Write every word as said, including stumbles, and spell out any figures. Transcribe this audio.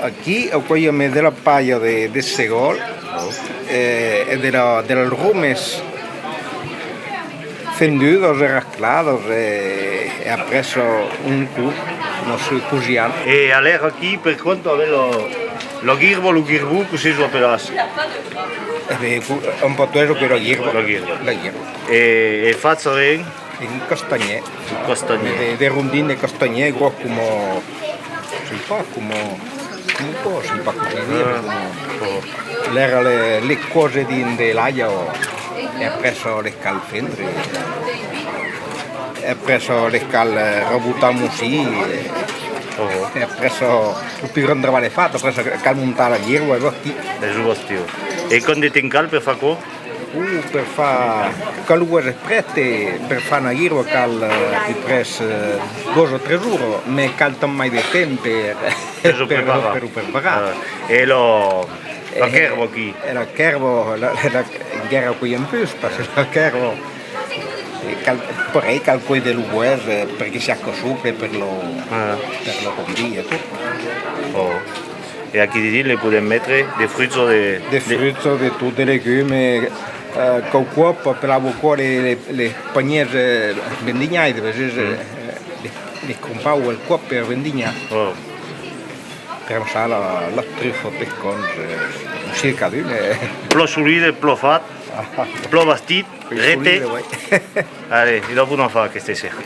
Aquí, aquò i a de la palha de, de segòl, eh, e de la, de las romes fendudas e rascladas, e, e après, eh, un cop, nos cosiam. E alèra aquí, per compte, avèm la, la guirba, lo guirbon, cossí lo apelatz? E ben, co-, en patoès, aquò es la guirba. La guirba. La guirba. E, e fach avèm? Un castanhièr. Un castanhièr. De, de rondins de castanhièr, gròs coma, sai pas, coma, coma aquò, sai pas cossí dire, coma, l'èra le, le còse dins de l'aiga, e après, les cal fendre. E après, les cal, eh, rebotar, amossir, e, e après, lo pus grand trabalh es fach, après, cal montar la guirba e bastir. E lo bastir. E quant de temps cal per far aquò? Uh, per far, cal lo es prèst, e per far una guirba cal, eh, de près, eh, dos o tres oras, mès cal tant mai de temps per, per lo per, preparar. Per lo preparar. Ah, e lo, la, eh, quèrba aquí? E la quèrba, la, la, la, encara quò i a un pus, parce que la quèrba, eh, cal, pareil, cal còire lo boès, eh, per que siá cassut, per lo, ah, per lo condir e tot. Oh. E aquí dedins le podèm metre de fruchas o de... De fruchas, de tot, de legumes, eh, quauque còp apelava aquò le, le, le panièrs, eh, vendinhaires, veses, eh, le, le crompava el còp per vendinhar. Oh. Per amassar la, la trufa, pescons, eh, un circadun, eh. Plan solide, plan fach, plan bastit, rete. Solide, ouais. Allez, i dau bon afar aqueste ser.